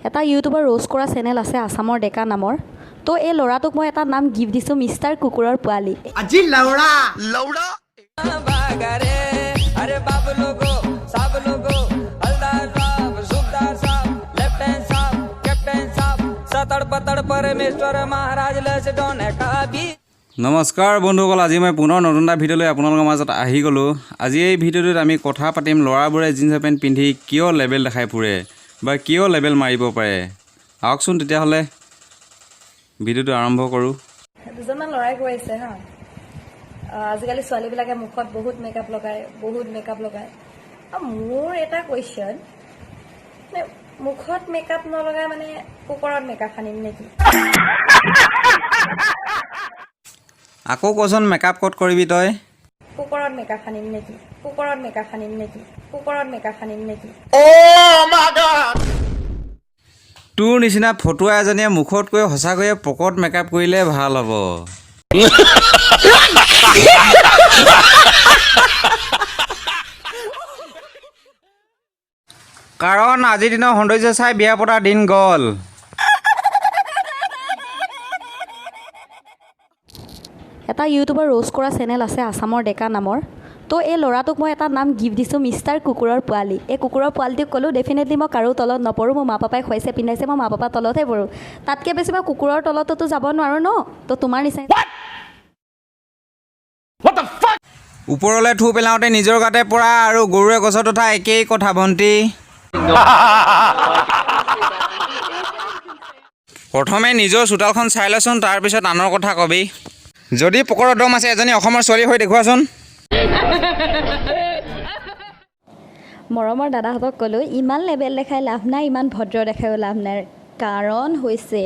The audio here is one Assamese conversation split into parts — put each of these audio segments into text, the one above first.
এটা ইউটিউবাৰ ৰ'ষ্ট কৰা চেনেল আছে আছামৰ ডেকা নামৰ। তো এই ল'ৰাটোক মই এটা নাম গিফ্ট দিছোঁ, মিষ্টাৰ কুকুৰৰ পোৱালি। আজি লাউৰা। अरे बाप लोगो, साहब लोगो, हलदार साहब, सूबेदार साहब, लेफ्टिनेंट साहब, कैप्टन साहब, सतड़ पतड़ परमेश्वर महाराज लस डोन का भी। নমস্কাৰ বন্ধুসকল, আজি মই পুনৰ নতুন এটা ভিডিঅ' লৈ আপোনালোকৰ মাজত আহি গ'লোঁ। আজি এই ভিডিঅ'টোত আমি কথা পাতিম ল'ৰাবোৰে জিন্স পেণ্ট পিন্ধি কিয় লেবেল দেখাই ফুৰে বা কিয় লেবেল মাৰিব পাৰে। আহকচোন তেতিয়াহ'লে ভিডিঅ'টো আৰম্ভ কৰোঁ। দুজনমান ল'ৰাই কৈ আছে হা, আজিকালি ছোৱালীবিলাকে মুখত বহুত মেকআপ লগায়, বহুত মেকআপ লগায়। আৰু মোৰ এটা কুৱেশ্যন, মানে মুখত মেকআপ নলগাই মানে কুকুৰত মেকআপ সানিম নেকি? আকৌ কচোন, মেকআপ ক'ত কৰিবি তই? কুকুৰত মেকআপ সানিম নেকি? কুকুৰত মেকআপ সানিম নেকি? কুকুৰত মেকআপ সানিম নেকি? তোৰ নিচিনা ফটুৱা এজনীয়ে মুখতকৈ সঁচাকৈয়ে পকত মেকআপ কৰিলে ভাল হ'ব। কাৰণ আজিৰ দিনৰ সৌন্দৰ্য চাই বিয়া পতা দিন গ'ল। এটা ইউটিউবাৰ ৰ'ষ্ট কৰা চেনেল আছে আছামৰ ডেকা নামৰ। তো এই ল'ৰাটোক মই এটা নাম গিফ্ট দিছোঁ, মিষ্টাৰ কুকুৰৰ পোৱালি। এই কুকুৰৰ পোৱালিটোক ক'লোঁ, ডেফিনেটলি মই কাৰো তলত নপৰোঁ, মোৰ মা পাপাই খুৱাইছে পিন্ধাইছে, মই মা পাপাৰ তলতহে পৰোঁ, তাতকৈ বেছি মই কুকুৰৰ তলততো যাব নোৱাৰোঁ ন। তো তোমাৰ নিচিনা ওপৰলৈ থু পেলাওঁতে নিজৰ গাতে পৰা আৰু গৰুৱে গছত উঠা একেই কথা ভণ্টি। প্ৰথমে নিজৰ চোতালখন চাই লচোন, তাৰপিছত আনৰ কথা কবি। যদি পকৰৰ দম আছে, এজনী অসমৰ ছোৱালী হৈ দেখুৱাচোন। মৰমৰ দাদাহঁতক ক'লোঁ, ইমান লেবেল দেখাই লাভ নাই, ইমান ভদ্ৰ দেখায়ো লাভ নাই। কাৰণ হৈছে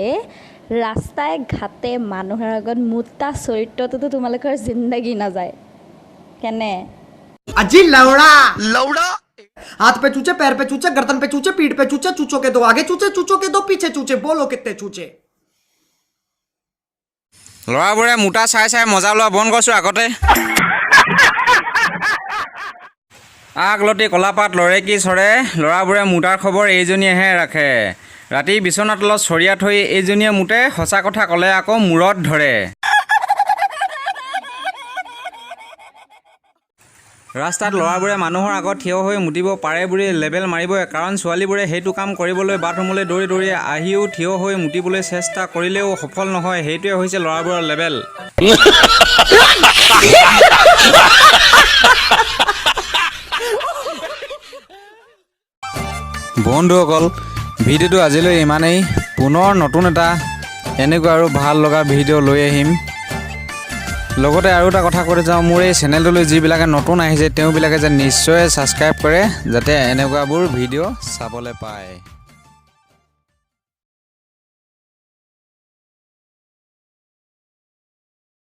ৰাস্তাই ঘাটে মানুহৰ আগত মোটা চৰিত্ৰটোতো তোমালোকৰ জিন্দগী নাযায় কেনে। अजी लौड़ा लौड़ा, हाथ पे चूचे, पैर पे चूचे, गर्दन पे चूचे, पीठ पे चूचे, चूचों के दो आगे चूचे, चूचों के दो पीछे चूचे, बोलो कितने चूचे? ল'ৰাবোৰে মোটা চাই চাই মজা লোৱা বন্ধ কৰছোঁ আগতে। আগলতি কলাপাত লৰে কি চৰে, ল'ৰাবোৰে মোটাৰ খবৰ এইজনীয়েহে ৰাখে। ৰাতি বিচনাৰ তলত চৰিয়া থৈ এইজনীয়ে মোটে, সঁচা কথা ক'লে আকৌ মূৰত ধৰে। ৰাস্তাত ল'ৰাবোৰে মানুহৰ আগত থিয় হৈ মুতিব পাৰে বুলি লেবেল মাৰিবই, কাৰণ ছোৱালীবোৰে সেইটো কাম কৰিবলৈ বাথৰুমলৈ দৌৰি দৌৰি আহিও থিয় হৈ মুতিবলৈ চেষ্টা কৰিলেও সফল নহয়। সেইটোৱে হৈছে ল'ৰাবোৰৰ লেবেল। বন্ধুসকল, ভিডিঅ'টো আজিলৈ ইমানেই। পুনৰ নতুন এটা এনেকুৱা আৰু ভাল লগা ভিডিঅ' লৈ আহিম। লগতে আৰু এটা কথা কৈ যাওঁ, মোৰ এই চেনেলটোলৈ যিবিলাকে নতুন আহিছে তেওঁবিলাকে যেন নিশ্চয় ছাবস্ক্ৰাইব কৰে, যাতে এনেকুৱাবোৰ ভিডিঅ' চাবলৈ পায়।